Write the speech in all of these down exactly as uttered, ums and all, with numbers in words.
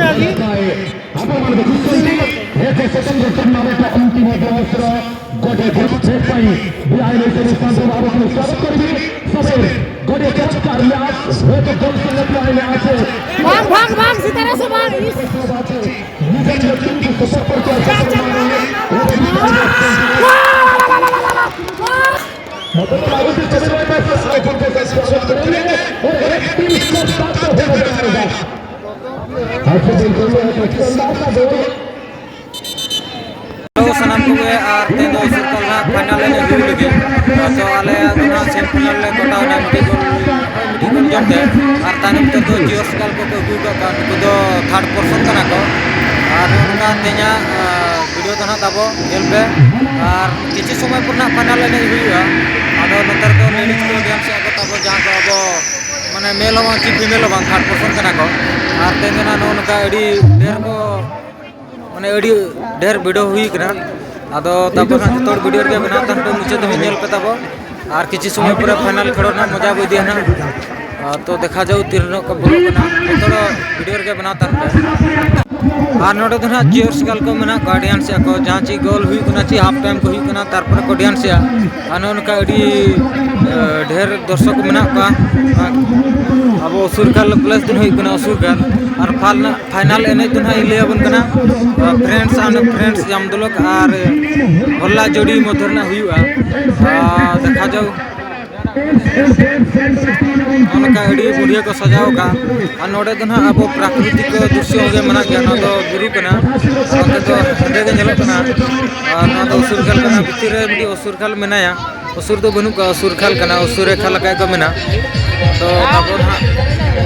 ଆପଣମାନେ ଦେଖୁଛନ୍ତି, ଏ ଦେଶ ପାଇଁ ଟୁର୍ଣ୍ଣାମେଣ୍ଟ ଅନ୍ତିମ ଗ୍ରାଉଣ୍ଡର ଗୋଟେ ମ୍ୟାଚ୍ ପାଇଁ ବିଆଇନ ସେମିଫାଇନାଲ ଆରମ୍ଭ ସ୍ୱାଗତ କରିବେ। ସବେ ଗୋଟେ ଚମତ୍କାର ମ୍ୟାଚ୍, ହୁଏତ ଗୋଲ ଶୂନ୍ୟ ମ୍ୟାଚ୍। ଭାଗ, ଭାଗ, ଭାଗ, ସିତାରା ସେ ଭାଗ। ନିଜ ନିଜ ଟିମ୍କୁ ସପୋର୍ଟ କରୁଥିବା ସପୋର୍ଟରମାନେ ମୋତେ ଲାଗୁଛି ସେମିଫାଇନାଲ ସ୍ୱାଗତ କରିବେ। ଓ, ଏ ଟିମ୍ ସ୍କୋର ସାତ ହେବ। ᱟᱪᱪᱷᱟ, ᱵᱤᱞᱠᱩᱞ, ᱵᱤᱞᱠᱩᱞ, ᱵᱤᱞᱠᱩᱞ᱾ ᱦᱮᱞᱳ ᱥᱟᱱᱟᱢ ᱠᱚᱜᱮ, ᱟᱨ ᱛᱮᱦᱮᱧ ᱫᱚ ᱥᱤᱨᱯᱟᱞ ᱨᱮᱱᱟᱜ ᱯᱷᱟᱭᱱᱟᱞ ᱮᱱᱮᱡ ᱦᱩᱭᱩᱜ ᱞᱟᱹᱜᱤᱫ᱾ ᱛᱚ ᱟᱞᱮ ᱫᱚ ᱱᱟᱦᱟᱜ ᱥᱮᱢᱤ ᱯᱷᱟᱭᱱᱟᱞ ᱞᱮ ᱠᱚᱴᱟᱣ ᱮᱱᱟ ᱢᱤᱫᱴᱤᱡ ᱜᱳᱞ, ᱢᱤᱫᱴᱤᱡ ᱜᱳᱞ ᱡᱚᱢ ᱛᱮ᱾ ᱟᱨ ᱛᱟᱭᱱᱚᱢ ᱛᱮ ᱫᱚ ᱡᱤᱭᱳ ᱥᱤᱠᱟᱞ ᱠᱚᱠᱚ ᱟᱹᱜᱩ ᱟᱠᱟᱫ ᱠᱚᱣᱟ, ᱱᱩᱠᱩ ᱫᱚ ᱛᱷᱟᱨᱰ ᱯᱚᱨᱥᱚᱱ ᱠᱟᱱᱟ ᱠᱚ᱾ ᱟᱨ ᱱᱚᱜᱼᱚ ᱱᱚᱝᱠᱟ ᱛᱮᱦᱮᱧᱟᱜ, ᱟᱸ, ᱵᱷᱤᱰᱤᱭᱳ ᱫᱚ ᱱᱟᱦᱟᱜ ᱛᱟᱵᱚ ᱧᱮᱞ ᱯᱮ᱾ ᱟᱨ ᱠᱤᱪᱷᱩ ᱥᱚᱢᱚᱭ ᱯᱚᱨ ᱱᱟᱦᱟᱜ ᱯᱷᱟᱭᱱᱟᱞ ᱮᱱᱮᱡ ᱦᱩᱭᱩᱜᱼᱟ᱾ ᱟᱫᱚ ᱱᱚᱛᱮ ᱨᱮᱫᱚ ᱞᱮᱰᱤᱡᱽ ᱠᱚ ᱰᱮᱱᱥ ᱮᱫ ᱠᱚ ᱛᱟᱵᱚ, ᱡᱟᱦᱟᱸ ᱠᱚ ᱟᱵᱚ ᱢᱟᱱᱮ ᱢᱮᱞ ᱦᱚᱸ ᱵᱟᱝ ᱪᱤᱯ ᱯᱷᱤᱢᱮᱞ ᱦᱚᱸ ᱵᱟᱝ, ᱛᱷᱟᱨᱰ ᱯᱚᱨᱥᱚᱱ ᱠᱟᱱᱟ ᱠᱚ᱾ ᱟᱨ ᱛᱮᱦᱮᱧ ᱫᱚ ᱱᱟᱦᱟᱜ ᱱᱚᱜᱼᱚ ᱱᱚᱝᱠᱟ ᱟᱹᱰᱤ ᱰᱷᱮᱨ ᱠᱚ ᱢᱟᱱᱮ ᱟᱹᱰᱤ ᱰᱷᱮᱨ ᱵᱷᱤᱲ ᱦᱩᱭ ᱠᱟᱱᱟ᱾ ᱟᱫᱚ ᱛᱟᱯᱚᱨ ᱦᱟᱸᱜ ᱡᱚᱛᱚ ᱦᱚᱲ ᱵᱷᱤᱰᱤᱭᱳ ᱨᱮᱜᱮ ᱵᱮᱱᱟᱣ ᱛᱟᱦᱮᱱ ᱯᱮ, ᱢᱩᱪᱟᱹᱫ ᱫᱷᱟᱹᱵᱤᱡ ᱧᱮᱞ ᱯᱮ ᱛᱟᱵᱚ᱾ ᱟᱨ ᱠᱤᱪᱷᱩ ᱥᱚᱢᱚᱭ ᱯᱚᱨᱮ ᱯᱷᱟᱭᱱᱟᱞ ᱠᱷᱮᱞᱳᱰ ᱨᱮᱱᱟᱜ ᱢᱚᱡᱟ ᱵᱚ ᱤᱫᱤᱭᱟ ᱱᱟᱦᱟᱜ᱾ ᱟᱨ ᱛᱚ ᱫᱮᱠᱷᱟ ᱡᱟᱣ ᱛᱤᱱ ᱨᱮᱱᱟᱜ ᱠᱚ ᱵᱚᱞᱚᱜ ᱠᱟᱱᱟ, ᱡᱚᱛᱚ ᱦᱚᱲ ᱵᱷᱤᱰᱤᱭᱳ ᱨᱮᱜᱮ ᱵᱮᱱᱟᱣ ᱛᱟᱦᱮᱱ ᱯᱮ᱾ ᱟᱨ ᱱᱚᱰᱮ ᱫᱚ ᱱᱟᱦᱟᱜ ᱪᱤᱭᱟᱨᱥ ᱜᱟᱞ ᱠᱚ ᱢᱮᱱᱟᱜ ᱠᱚᱣᱟ, ᱚᱰᱤᱭᱮᱱᱥ ᱮᱫ ᱠᱚ, ᱡᱟᱦᱟᱸ ᱪᱮᱫ ᱜᱳᱞ ᱦᱩᱭᱩᱜ ᱠᱟᱱᱟ, ᱪᱮᱫ ᱦᱟᱯ ᱴᱟᱭᱤᱢ ᱠᱚ ᱦᱩᱭᱩᱜ ᱠᱟᱱᱟ, ᱛᱟᱨᱯᱚᱨᱮ ᱠᱚ ᱚᱰᱤᱭᱮᱱᱥ ᱮᱫᱼᱟ᱾ ᱟᱨ ᱱᱚᱜᱼᱚ ᱱᱚᱝᱠᱟ ᱟᱹᱰᱤ, ᱮ, ᱰᱷᱮᱨ ᱫᱚᱨᱥᱚᱠ ᱢᱮᱱᱟᱜ ᱠᱚᱣᱟ᱾ ᱟᱵᱚ ᱩᱥᱩᱨᱠᱟᱞ ᱯᱞᱮᱥ ᱫᱚ ᱦᱩᱭᱩᱜ ᱠᱟᱱᱟ ᱩᱥᱩᱨᱠᱟᱞ᱾ ᱟᱨ ᱯᱷᱟᱞ ᱯᱷᱟᱭᱱᱟᱞ ᱮᱱᱮᱡ ᱫᱚ ᱱᱟᱦᱟᱜ ᱤᱧ ᱞᱟᱹᱭ ᱟᱵᱚᱱ ᱠᱟᱱᱟ, ᱯᱷᱨᱮᱱᱰᱥ ᱟᱨ ᱯᱷᱨᱮᱱᱰᱥ ᱡᱟᱢᱫᱩᱞᱚᱠ ᱟᱨ ᱦᱚᱞᱞᱟ ᱡᱳᱲᱤ ᱢᱚᱫᱽᱫᱷᱮ ᱨᱮᱱᱟᱜ ᱦᱩᱭᱩᱜᱼᱟ᱾ ᱟᱨ ᱫᱮᱠᱷᱟ ᱡᱟᱣ᱾ ᱱᱚᱜᱼᱚ ᱱᱚᱝᱠᱟ ᱟᱹᱰᱤ ᱵᱩᱲᱦᱤᱭᱟᱹ ᱠᱚ ᱥᱟᱡᱟᱣ ᱟᱠᱟᱫᱼᱟ᱾ ᱟᱨ ᱱᱚᱰᱮ ᱫᱚ ᱱᱟᱦᱟᱜ ᱟᱵᱚ ᱯᱨᱟᱠᱨᱤᱛᱤᱠ ᱫᱨᱤᱥᱥᱚ ᱜᱮ ᱢᱮᱱᱟᱜ ᱜᱮᱭᱟ᱾ ᱱᱚᱣᱟ ᱫᱚ ᱵᱩᱨᱩ ᱠᱟᱱᱟ, ᱱᱚᱛᱮ ᱫᱚ ᱦᱮᱸᱫᱮ ᱜᱮ ᱧᱮᱞᱚᱜ ᱠᱟᱱᱟ᱾ ᱟᱨ ᱱᱚᱣᱟ ᱫᱚ ᱩᱥᱩᱨ ᱠᱷᱟᱞ ᱠᱟᱱᱟ, ᱵᱷᱤᱛᱤᱨ ᱨᱮ ᱢᱤᱫᱴᱤᱡ ᱩᱥᱩᱨ ᱠᱷᱟᱞ ᱢᱮᱱᱟᱭᱟ᱾ ᱩᱥᱩᱨ ᱫᱚ ᱵᱟᱹᱱᱩᱜ ᱠᱚᱣᱟ, ᱩᱥᱩᱨ ᱠᱷᱟᱞ ᱠᱟᱱᱟ, ᱩᱥᱩᱨ ᱨᱮ ᱠᱷᱟᱞ ᱞᱮᱠᱟ ᱠᱚ ᱢᱮᱱᱟ᱾ ᱛᱚ ᱛᱟᱨᱯᱚᱨ ᱦᱟᱸᱜ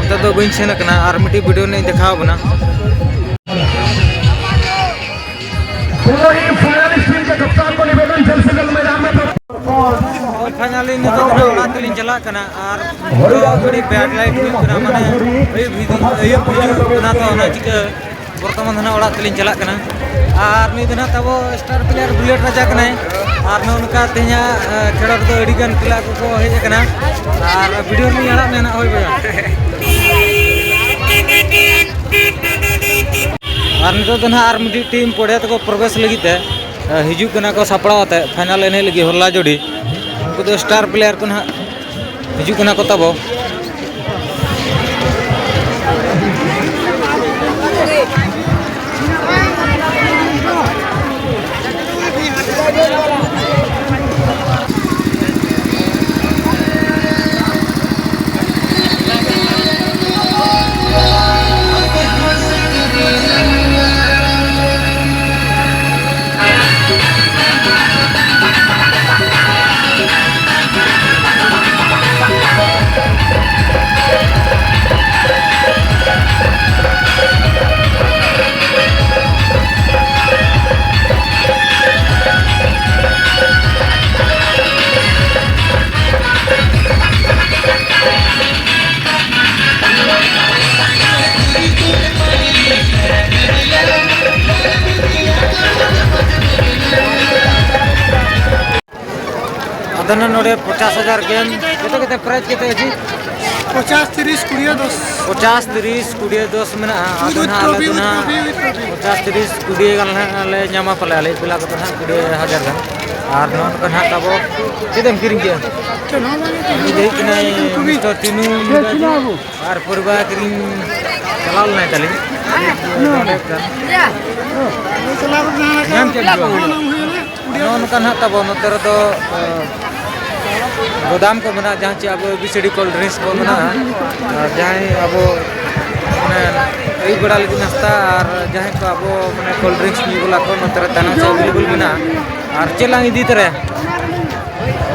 ᱚᱱᱛᱮ ᱫᱚ ᱵᱟᱹᱧ ᱥᱮᱱ ᱟᱠᱟᱱᱟ, ᱟᱨ ᱢᱤᱫᱴᱤᱡ ᱵᱷᱤᱰᱤᱭᱳ ᱨᱮᱧ ᱫᱮᱠᱷᱟᱣ ᱟᱵᱚᱱᱟ᱾ ᱯᱷᱟᱭᱱᱟᱞᱤ ᱱᱤᱛᱚᱜ ᱫᱚ ᱚᱲᱟᱜ ᱛᱮᱞᱤᱧ ᱪᱟᱞᱟᱜ ᱠᱟᱱᱟ, ᱟᱨ ᱟᱹᱰᱤ ᱵᱮᱰ ᱞᱟᱭᱤᱴ ᱦᱩᱭᱩᱜ ᱠᱟᱱᱟ, ᱢᱟᱱᱮ ᱟᱹᱭᱩᱵ ᱦᱤᱡᱩᱜ ᱠᱟᱱᱟ, ᱛᱚ ᱚᱱᱟ ᱪᱤᱠᱟᱹ ᱵᱚᱨᱛᱚᱢᱟᱱ ᱫᱚ ᱱᱟᱦᱟᱜ ᱚᱲᱟᱜ ᱛᱮᱞᱤᱧ ᱪᱟᱞᱟᱜ ᱠᱟᱱᱟ᱾ ᱟᱨ ᱱᱩᱭ ᱫᱚ ᱱᱟᱦᱟᱜ ᱛᱟᱵᱚ ᱥᱴᱟᱨ ᱯᱞᱮᱭᱟᱨ ᱵᱩᱞᱮᱴ ᱨᱟᱡᱟ ᱠᱟᱱᱟᱭ᱾ ᱟᱨ ᱱᱚᱜᱼᱚ ᱱᱚᱝᱠᱟ ᱛᱮᱦᱮᱧᱟᱜ, ᱮ, ᱠᱷᱮᱞᱳᱰ ᱫᱚ ᱟᱹᱰᱤ ᱜᱟᱱ ᱯᱞᱮᱭᱟᱨ ᱠᱚᱠᱚ ᱦᱮᱡ ᱟᱠᱟᱱᱟ᱾ ᱟᱨ ᱵᱷᱤᱰᱤᱭᱳ ᱨᱮᱞᱤᱧ ᱟᱲᱟᱜ ᱢᱮᱭᱟ ᱱᱟᱦᱟᱜ, ᱦᱳᱭ ᱵᱚᱭᱦᱟ᱾ ᱟᱨ ᱱᱤᱛᱚᱜ ᱫᱚ ᱱᱟᱦᱟᱜ ᱟᱨ ᱢᱤᱫᱴᱤᱡ ᱴᱤᱢ ᱯᱚᱲᱤᱭᱟ ᱛᱮᱠᱚ ᱯᱨᱚᱵᱮᱥ ᱞᱟᱹᱜᱤᱫ ᱛᱮ, ᱮ, ᱦᱤᱡᱩᱜ ᱠᱟᱱᱟ ᱠᱚ, ᱥᱟᱯᱲᱟᱣ ᱟᱛᱮ ᱯᱷᱟᱭᱱᱟᱞ ᱮᱱᱮᱡ ᱞᱟᱹᱜᱤᱫ ᱦᱚᱞᱞᱟ ᱡᱳᱲᱤ᱾ ᱩᱱᱠᱩ ᱫᱚ ᱥᱴᱟᱨ ᱯᱞᱮᱭᱟᱨ ᱠᱚ ᱱᱟᱦᱟᱜ ᱦᱤᱡᱩᱜ ᱠᱟᱱᱟ ᱠᱚ ᱛᱟᱵᱚ᱾ ᱟᱫᱚ ᱱᱟᱜ ᱱᱚᱰᱮ ᱯᱚᱪᱟᱥ ᱦᱟᱡᱟᱨ ᱜᱮᱢ, ᱠᱮᱛᱮ ᱠᱮᱛᱮ prize ᱠᱮᱛᱮ ᱟᱪᱷᱤ? ᱯᱚᱪᱟᱥ, ᱛᱤᱨᱤᱥ, ᱠᱩᱲᱤ, ᱫᱚᱥ᱾ ᱯᱚᱪᱟᱥ, ᱛᱤᱨᱤᱥ, ᱠᱩᱲᱤ, ᱫᱚᱥ ᱢᱮᱱᱟᱜᱼᱟ᱾ ᱟᱫᱚ ᱱᱟᱦᱟᱜ ᱟᱞᱮ ᱫᱚ ᱱᱟᱦᱟᱜ ᱯᱚᱪᱟᱥ, ᱛᱤᱨᱤᱥ, ᱠᱩᱲᱤ ᱜᱟᱱ ᱱᱟᱦᱟᱜ ᱞᱮ ᱧᱟᱢᱟ ᱯᱟᱞᱮ, ᱟᱞᱮ ᱯᱮᱞᱟ ᱠᱚᱫᱚ ᱱᱟᱦᱟᱜ ᱠᱩᱲᱤ ᱦᱟᱡᱟᱨ ᱜᱟᱱ᱾ ᱟᱨ ᱱᱚᱣᱟ ᱫᱚ ᱱᱟᱦᱟᱜ ᱛᱟᱵᱚ, ᱪᱮᱫ ᱮᱢ ᱠᱤᱨᱤᱧ ᱠᱮᱜᱼᱟ? ᱪᱮᱫ ᱦᱚᱸ ᱵᱟᱝ᱾ ᱩᱱᱤ ᱫᱚ ᱦᱩᱭᱩᱜ ᱠᱟᱱᱟᱭ ᱢᱤᱥᱴᱟᱨ ᱴᱤᱱᱩ ᱢᱩᱱᱰᱟ᱾ ᱟᱨ ᱯᱚᱨᱤᱵᱟᱨ ᱠᱤᱨᱤᱧ ᱪᱟᱞᱟᱣ ᱞᱮᱱᱟᱭ ᱛᱟᱹᱞᱤᱧ᱾ ᱧᱟᱢ ᱠᱮᱫ ᱠᱚᱣᱟ᱾ ᱱᱚᱜᱼᱚ ᱱᱚᱝᱠᱟ ᱱᱟᱦᱟᱜ ᱛᱟᱵᱚ ᱱᱚᱛᱮ ᱨᱮᱫᱚ, ᱮ, ᱜᱚᱫᱟᱢ ᱠᱚ ᱢᱮᱱᱟᱜᱼᱟ, ᱡᱟᱦᱟᱸ ᱪᱮ ᱟᱵᱚ A B C D cold drinks ᱠᱚ ᱢᱮᱱᱟᱜᱼᱟ᱾ ᱟᱨ ᱡᱟᱦᱟᱸᱭ ᱟᱵᱚ ᱢᱟᱱᱮ ᱟᱹᱭᱩᱵ ᱵᱮᱲᱟ ᱞᱟᱹᱜᱤᱫ ᱱᱟᱥᱛᱟ ᱟᱨ ᱡᱟᱦᱟᱸᱭ ᱠᱚ ᱟᱵᱚ ᱢᱟᱱᱮ cold drinks ᱧᱩ ᱵᱟᱞᱟ ᱠᱚ ᱱᱚᱛᱮ ᱨᱮ ᱛᱟᱦᱮᱱᱟ ᱥᱮ available ᱢᱮᱱᱟᱜᱼᱟ᱾ ᱟᱨ ᱪᱮᱫ ᱞᱟᱝ ᱤᱫᱤ ᱛᱚᱨᱟᱭᱟ?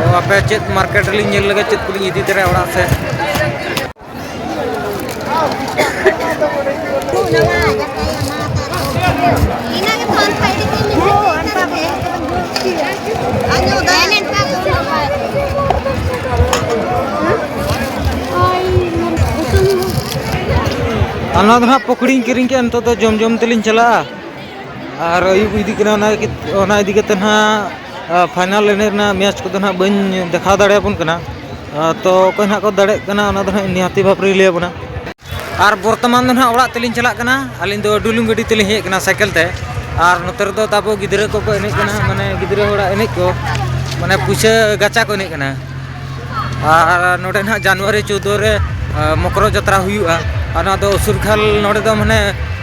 ᱚ, ᱟᱯᱮ ᱪᱮᱫ market ᱨᱮᱞᱤᱧ ᱧᱮᱞ ᱞᱮᱜᱮ ᱪᱮᱫ ᱠᱚᱞᱤᱧ ᱤᱫᱤ ᱛᱚᱨᱟᱭᱟ ᱚᱲᱟᱜ ᱥᱮᱫ᱾ ᱟᱨ ᱱᱚᱣᱟ ᱫᱚ ᱱᱟᱦᱟᱜ ᱯᱚᱠᱚᱲᱤᱧ ᱠᱤᱨᱤᱧ ᱠᱮᱜᱼᱟ, ᱱᱤᱛᱚᱜ ᱫᱚ ᱡᱚᱢ ᱡᱚᱢ ᱛᱮᱞᱤᱧ ᱪᱟᱞᱟᱜᱼᱟ᱾ ᱟᱨ ᱟᱹᱭᱩᱵ ᱤᱫᱤᱜ ᱠᱟᱱᱟ, ᱚᱱᱟ, ᱚᱱᱟ ᱤᱫᱤ ᱠᱟᱛᱮ ᱱᱟᱦᱟᱜ, ᱟ, final ᱮᱱᱮᱡ ᱨᱮᱱᱟᱜ match ᱠᱚᱫᱚ ᱱᱟᱦᱟᱜ ᱵᱟᱹᱧ ᱫᱮᱠᱷᱟᱣ ᱫᱟᱲᱮᱭᱟᱵᱚᱱ ᱠᱟᱱᱟ᱾ ᱟ, ᱛᱚ ᱚᱠᱚᱭ ᱱᱟᱦᱟᱜ ᱠᱚ ᱫᱟᱲᱮᱜ ᱠᱟᱱᱟ, ᱚᱱᱟ ᱫᱚ ᱱᱟᱦᱟᱜ ᱱᱤᱦᱟᱹᱛᱤ ᱵᱷᱟᱵᱽ ᱨᱮᱧ ᱞᱟᱹᱭ ᱟᱵᱚᱱᱟ᱾ ᱟᱨ ᱵᱚᱨᱛᱚᱢᱟᱱ ᱫᱚ ᱱᱟᱦᱟᱜ ᱚᱲᱟᱜ ᱛᱮᱞᱤᱧ ᱪᱟᱞᱟᱜ ᱠᱟᱱᱟ᱾ ᱟᱹᱞᱤᱧ ᱫᱚ ᱰᱩᱞᱩᱝ ᱜᱟᱹᱰᱤ ᱛᱮᱞᱤᱧ ᱦᱮᱡ ᱠᱟᱱᱟ, ᱥᱟᱭᱠᱮᱞ ᱛᱮ᱾ ᱟᱨ ᱱᱚᱛᱮ ᱨᱮᱫᱚ ᱛᱟᱵᱚ ᱜᱤᱫᱽᱨᱟᱹ ᱠᱚᱠᱚ ᱮᱱᱮᱡ ᱠᱟᱱᱟ, ᱢᱟᱱᱮ ᱜᱤᱫᱽᱨᱟᱹ ᱦᱚᱲᱟᱜ ᱮᱱᱮᱡ ᱠᱚ, ᱢᱟᱱᱮ ᱯᱩᱭᱥᱟᱹ ᱜᱟᱪᱟ ᱠᱚ ᱮᱱᱮᱡ ᱠᱟᱱᱟ᱾ ᱟᱨ ᱱᱚᱰᱮ ᱱᱟᱦᱟᱜ ᱡᱟᱱᱩᱣᱟᱨᱤ ᱪᱳᱫᱽᱫᱳ ᱨᱮ, ᱟ, ᱢᱚᱠᱨᱚ ᱡᱟᱛᱨᱟ ᱦᱩᱭᱩᱜᱼᱟ᱾ ᱟᱨ ᱱᱚᱣᱟ ᱫᱚ ᱩᱥᱩᱨᱠᱷᱟᱞ, ᱱᱚᱰᱮ ᱫᱚ ᱢᱟᱱᱮ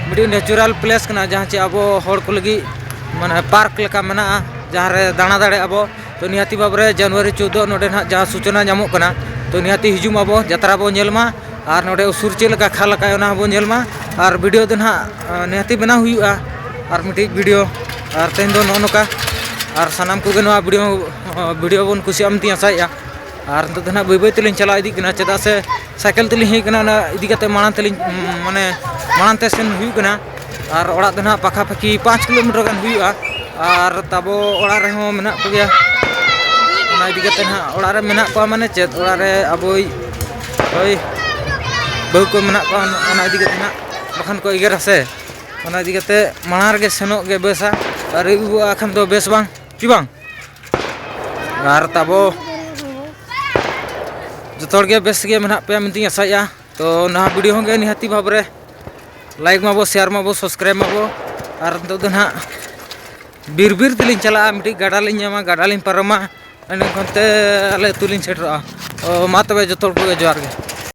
ᱢᱤᱫᱴᱤᱡ natural place ᱠᱟᱱᱟ, ᱡᱟᱦᱟᱸ ᱪᱮ ᱟᱵᱚ ᱦᱚᱲ ᱠᱚ ᱞᱟᱹᱜᱤᱫ ᱢᱟᱱᱮ park ᱞᱮᱠᱟ ᱢᱮᱱᱟᱜᱼᱟ, ᱡᱟᱦᱟᱸ ᱨᱮ ᱫᱟᱬᱟ ᱫᱟᱲᱮᱭᱟᱜᱼᱟ ᱵᱚ᱾ ᱛᱚ ᱱᱤᱦᱟᱹᱛᱤ ᱵᱷᱟᱵᱽ ᱨᱮ ᱡᱟᱱᱩᱣᱟᱨᱤ ᱪᱳᱫᱽᱫᱳ ᱱᱚᱰᱮ ᱱᱟᱦᱟᱜ ᱡᱟᱦᱟᱸ ᱥᱩᱪᱚᱱᱟ ᱧᱟᱢᱚᱜ ᱠᱟᱱᱟ, ᱛᱚ ᱱᱤᱦᱟᱹᱛᱤ ᱦᱤᱡᱩᱜ ᱢᱟᱵᱚ, ᱡᱟᱛᱨᱟ ᱵᱚ ᱧᱮᱞ ᱢᱟ᱾ ᱟᱨ ᱱᱚᱰᱮ ᱩᱥᱩᱨ ᱪᱮᱫ ᱞᱮᱠᱟ ᱠᱷᱟᱞ ᱟᱠᱟᱫ, ᱚᱱᱟ ᱦᱚᱸᱵᱚ ᱧᱮᱞ ᱢᱟ᱾ ᱟᱨ video ᱫᱚ ᱱᱟᱦᱟᱜ, ᱟ, ᱱᱤᱦᱟᱹᱛᱤ ᱵᱮᱱᱟᱣ ᱦᱩᱭᱩᱜᱼᱟ, ᱟᱨ ᱢᱤᱫᱴᱤᱡ video᱾ ᱟᱨ ᱛᱮᱦᱮᱧ ᱫᱚ ᱱᱚᱜᱼᱚ ᱱᱚᱝᱠᱟ᱾ ᱟᱨ ᱥᱟᱱᱟᱢ ᱠᱚᱜᱮ ᱱᱚᱣᱟ video, ᱟ, video ᱵᱚᱱ ᱠᱩᱥᱤᱭᱟᱜᱼᱟ ᱢᱮᱱᱛᱮᱧ ᱟᱥᱟᱭᱮᱫᱼᱟ᱾ ᱟᱨ ᱱᱤᱛᱚᱜ ᱫᱚ ᱱᱟᱦᱟᱜ ᱵᱟᱹᱭ ᱵᱟᱹᱭ ᱛᱮᱞᱤᱧ ᱪᱟᱞᱟᱣ ᱤᱫᱤᱜ ᱠᱟᱱᱟ, ᱪᱮᱫᱟᱜ ᱥᱮ ᱥᱟᱭᱠᱮᱞ ᱛᱮᱞᱤᱧ ᱦᱮᱡ ᱠᱟᱱᱟ, ᱚᱱᱟ ᱤᱫᱤ ᱠᱟᱛᱮ ᱢᱟᱲᱟᱝ ᱛᱮᱞᱤᱧ, ᱢᱟᱱᱮ ᱢᱟᱲᱟᱝ ᱛᱮ ᱥᱮᱱ ᱦᱩᱭᱩᱜ ᱠᱟᱱᱟ᱾ ᱟᱨ ᱚᱲᱟᱜ ᱫᱚ ᱱᱟᱦᱟᱜ ᱯᱟᱠᱷᱟ ᱯᱟᱠᱷᱤ ᱯᱟᱸᱪ ᱠᱤᱞᱳᱢᱤᱴᱟᱨ ᱜᱟᱱ ᱦᱩᱭᱩᱜᱼᱟ᱾ ᱟᱨ ᱛᱟᱵᱚ ᱚᱲᱟᱜ ᱨᱮᱦᱚᱸ ᱢᱮᱱᱟᱜ ᱠᱚᱜᱮᱭᱟ᱾ ᱚᱱᱟ ᱤᱫᱤ ᱠᱟᱛᱮ ᱱᱟᱦᱟᱜ ᱚᱲᱟᱜ ᱨᱮ ᱢᱮᱱᱟᱜ ᱠᱚᱣᱟ, ᱢᱟᱱᱮ ᱪᱮᱫ, ᱚᱲᱟᱜ ᱨᱮ ᱟᱵᱚᱭᱤᱡ, ᱦᱳᱭ, ᱵᱟᱹᱦᱩ ᱠᱚ ᱢᱮᱱᱟᱜ ᱠᱚᱣᱟ, ᱚᱱᱟ ᱤᱫᱤ ᱠᱟᱛᱮ ᱱᱟᱦᱟᱜ ᱵᱟᱠᱷᱟᱱ ᱠᱚ ᱮᱜᱮᱨᱟ ᱥᱮ᱾ ᱚᱱᱟ ᱤᱫᱤ ᱠᱟᱛᱮ ᱢᱟᱲᱟᱝ ᱨᱮᱜᱮ ᱥᱮᱱᱚᱜ ᱜᱮ ᱵᱮᱥᱟ, ᱟᱨ ᱟᱹᱭᱩᱵᱚᱜᱼᱟ ᱠᱷᱟᱱ ᱫᱚ ᱵᱮᱥ ᱵᱟᱝ, ᱪᱮ ᱵᱟᱝ? ᱟᱨ ᱛᱟᱵᱚ ᱡᱚᱛᱚ ᱦᱚᱲ ᱜᱮ ᱵᱮᱥ ᱜᱮ ᱢᱮᱱᱟᱜ ᱯᱮᱭᱟ ᱢᱮᱱᱛᱮᱧ ᱟᱥᱟᱭᱮᱫᱼᱟ᱾ ᱛᱚ ᱱᱚᱣᱟ video ᱦᱚᱸ ᱜᱮ ᱱᱤᱦᱟᱹᱛᱤ ᱵᱷᱟᱵᱽ ᱨᱮ like ᱢᱟᱵᱚ, share ᱢᱟᱵᱚ, subscribe ᱢᱟᱵᱚ᱾ ᱟᱨ ᱱᱤᱛᱚᱜ ᱫᱚ ᱱᱟᱦᱟᱜ ᱵᱤᱨ ᱵᱤᱨ ᱛᱮᱞᱤᱧ ᱪᱟᱞᱟᱜᱼᱟ, ᱢᱤᱫᱴᱤᱡ ᱜᱟᱰᱟ ᱞᱤᱧ ᱧᱟᱢᱟ, ᱜᱟᱰᱟ ᱞᱤᱧ ᱯᱟᱨᱚᱢᱟ, ᱮᱸᱰᱮᱠᱷᱟᱱ ᱛᱮ ᱟᱞᱮ ᱟᱹᱛᱩ ᱞᱤᱧ ᱥᱮᱴᱮᱨᱚᱜᱼᱟ᱾ ᱚ, ᱢᱟ ᱛᱚᱵᱮ ᱡᱚᱛᱚ ᱦᱚᱲ ᱠᱚᱜᱮ ᱡᱚᱦᱟᱨ ᱜᱮ᱾